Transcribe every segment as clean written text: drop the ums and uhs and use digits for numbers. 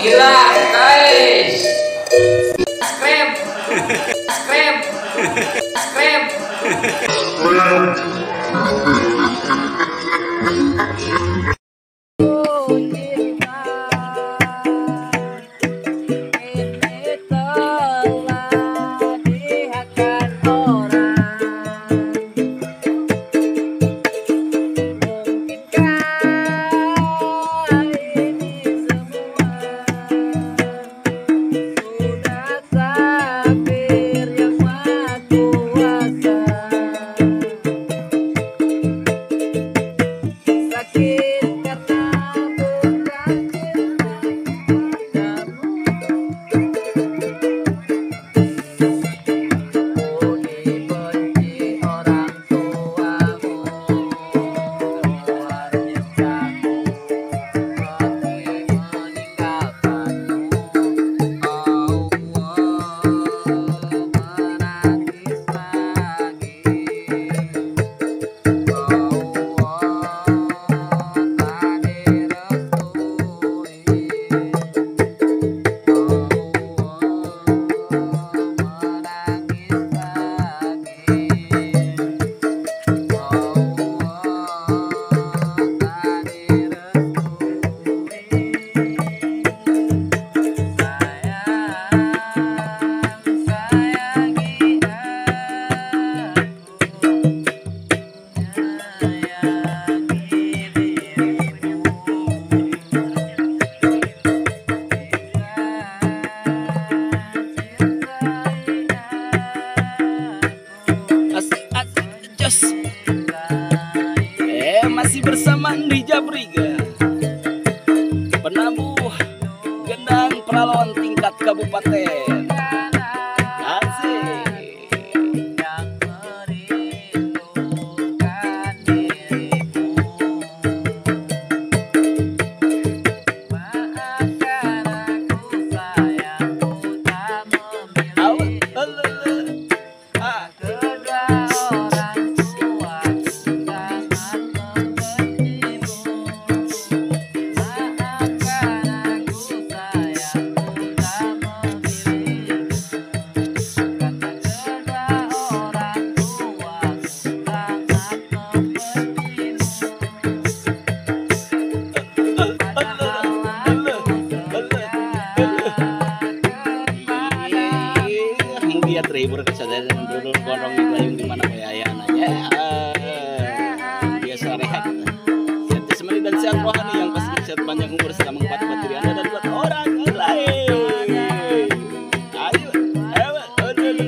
Gila guys. Subscribe. Subscribe. Subscribe. Masih bersama Andi Jabriga, penabuh gendang peralon tingkat kabupaten. Asik. Terhibur kesadaran dulur gondrong di payung di mana kayaan aja. Biasa rehat. Sehat jasmani dan sehat rohani, yang pasti sehat panjang umur selama empat buat diri Anda dan buat orang lain. Ayo, ayo, asik.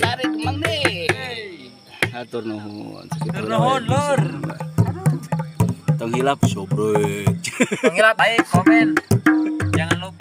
Tarik mandi. Atur nuhun. Atur nuhun lur. Tong hilap sobrek. Tong hilap, baik, komen. Jangan lupa.